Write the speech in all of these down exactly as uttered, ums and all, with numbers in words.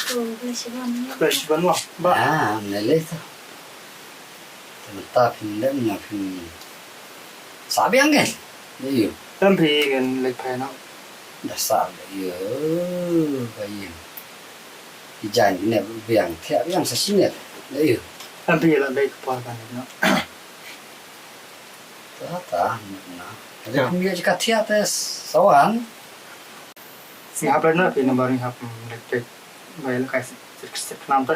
Khublei shibun mo. Bah. Ah, ym lei lei to. Te mynta phin leh, ym phin sah biang kein. Ïa ïu. Em phi kein leit phai noh. Da sah leh ïa, ba ïa. Ki jaiñ ki nep biang, thiah biang sa shisien. Leh ïa. Em phi la dei ka por kan noh. Ta ta, na. Ïa. Kum ïa ka thiah te sa wan. Sngap leh na phi namar ngi hap leit peit. Bai leh kai sip sip nam te.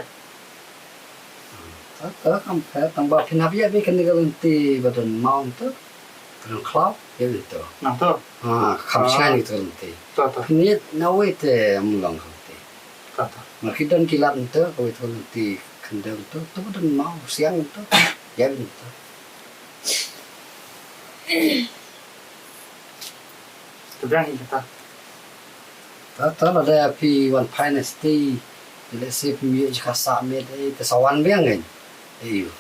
Ta ta, kam phet tang ba phin hap ïa phi kane ka lynti ba don maw te. Ka don khlaw ïa phi to. Nang to. Ha, kam shai ni ka lynti. Ta ta. Phin ïa na wei te ym long ka lynti. Ta ta. Ma ki don ki lad nto, kawei tu nti khyndew nto, tu don mau siang nto. Ïa nto. Tu biang hi kata. Ta ta, lada phi wan phai na siti. Lada sip mi jaka sa met, eh, ta sa wan biang kan. Eh, ïa.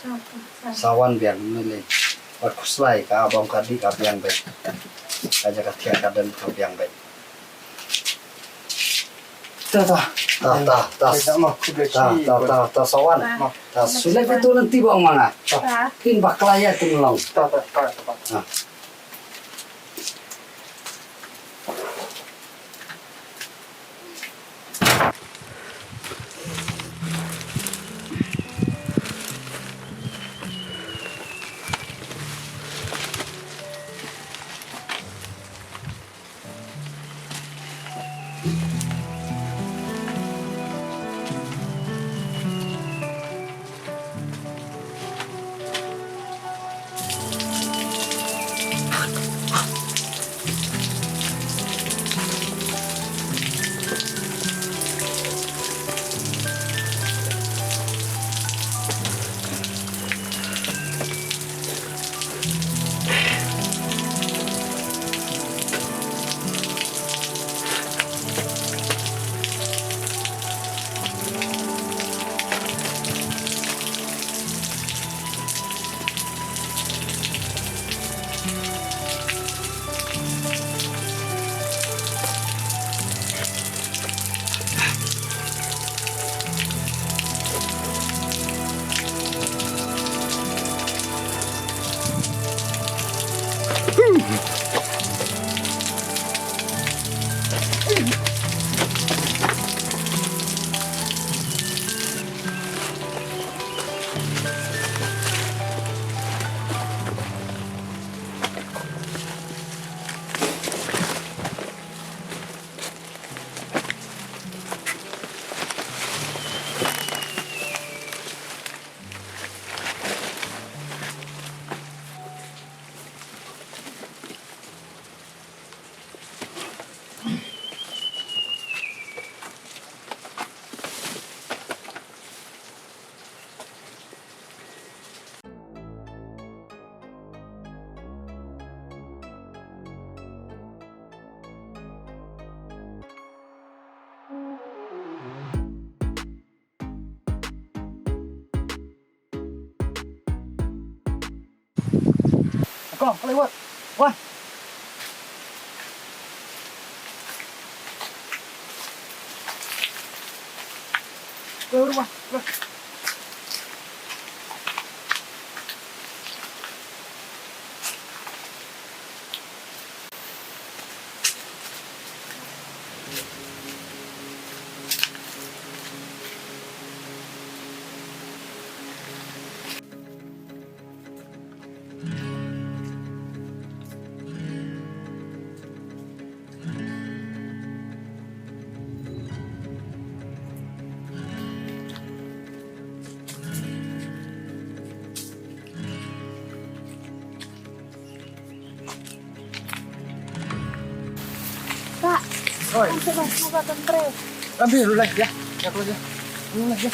Ta ta, sa. Sa wan biang, ni le. Wat khuslai ka bang ka di ka biang bad. Ka jaka thiah ka don ka biang bad. Ta ta. Ta ta ta. Ai, ta ma, khublei shibun. Ta ta ta, sa wan. Ta. Ta, shu leh phi tu lynti ba ong ma nga. Ta. Phin bakla ïa tu nglong. Ta ta ta ta. Ta. Kong, kong, wat. Wan. Wan, wan, wan. Oi. Ambil dulu lah ya. Ya, keluar ya. Dulu lah ya.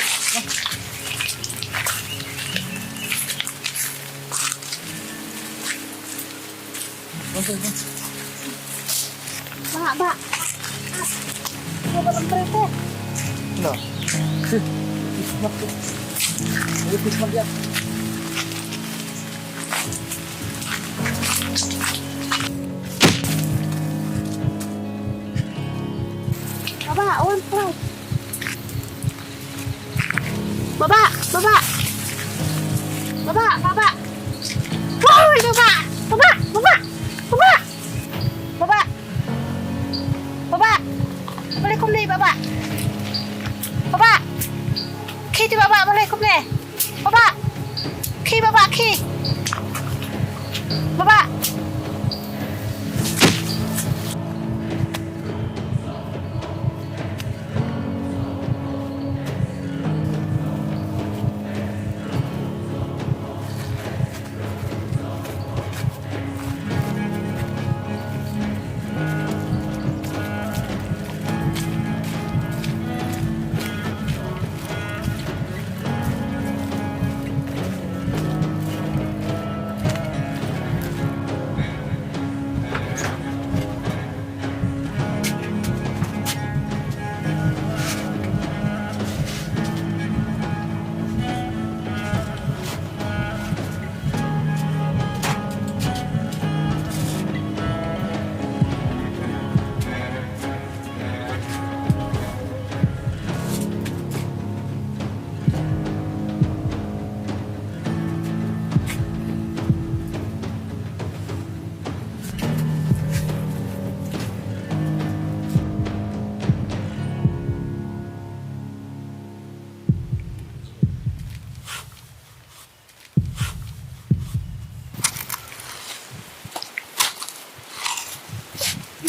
Ba, ba. Ba, ba, ba, ba. No. Ini Christmas ya. Baba, one fly. Baba, baba. Baba, baba. Woi, baba. Baba, baba. Baba. Baba. Baba. Balei kumne, baba? Baba. Khie te, baba, balei kumne? Baba. Khie, baba, khie. Baba.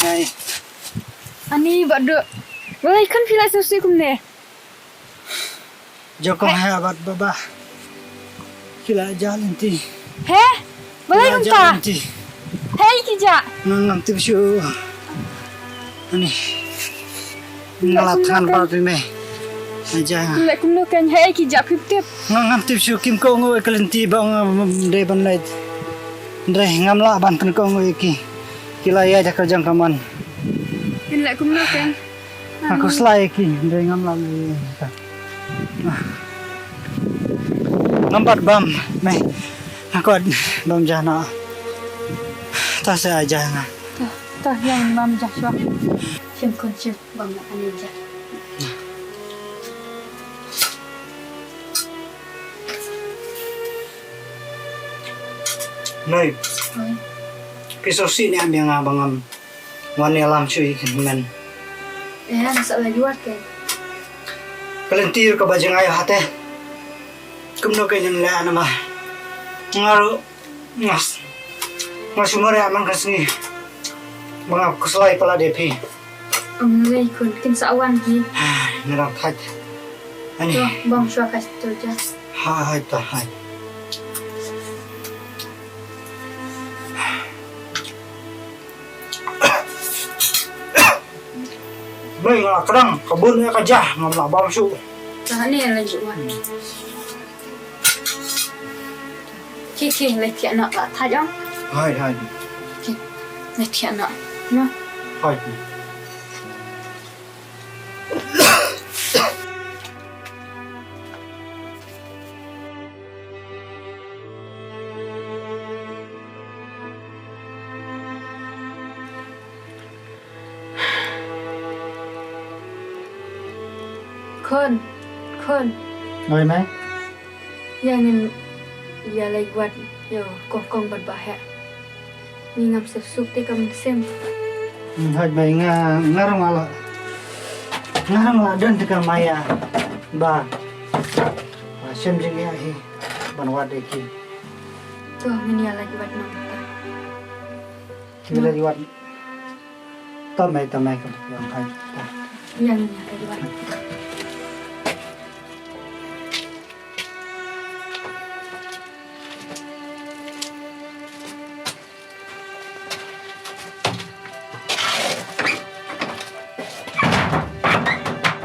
Nai. Ani, Bah Duh. Balei khun phi la sngewsih kumne? Jong kong ha bad baba. Ki la jah lynti. He? Balei kumta? Ki la jah lynti. Hei ki jah. Nga ngam tip shuh. Ani. Nga la thngan ba phi me. Nga jah. Leh kumno kein, hei ki jah phi tip. Nga ngam tip shuh, kim kohnguh ïa ka lynti ba nga dei ban leit. Hynrei ngam lah ban pynkohnguh ïa ki. Ki la ïaid ha ka jong ka mon. Kin leh kumno kein. Nga khuslai ïa ki, hynrei ngam lah leh ïa ka. Ngam pat bam, me. Nga kwah bam jah noh. Ta sa ai jah nga. Ta, ta ïa bam jah shuwa. Shim khun shim, bam noh ani jah. Nei. Oi. Phi sngewsih ne em ïa nga ba ngam wan ïalam shuh ïa ki hynmen? Eh, nga sa leit wad kein. Ka lynti ruh kaba jngai ha te. Kumno kein ngan leh namar nga ruh nga s-, nga sumar ïa man ka sngi ba nga khuslai palat ïa phi. Ym lei khun, kin sa wan hi. Ai, nga dang thait. Ani. To, bam shuwa ka to ja. Hai, hai, ta, hai. Bai nga kdang, ka bun ïa ka jah, ngam lah bam shuh. Ta ni la ju wan. Ki, ki, leit thiah noh ka thait ong. Hai, hai. Ki, leit thiah noh. Noh. Hai. Khun, khun. Oi, Mei. Ïa ngin ïa leit wad ïa u kong kong bad bah heh. Ngi ngam sep suk te ka mynsiem. Hmm, hooid Mei, nga, nga ruh nga la, nga ruh nga la don te ka maya ba, ba shem jingïa hi ban wad ïa ki. To ngin ïa leit wad nangta. Ki leit wad. To Mei, to Mei, ka ïa ngin ïa leit wad.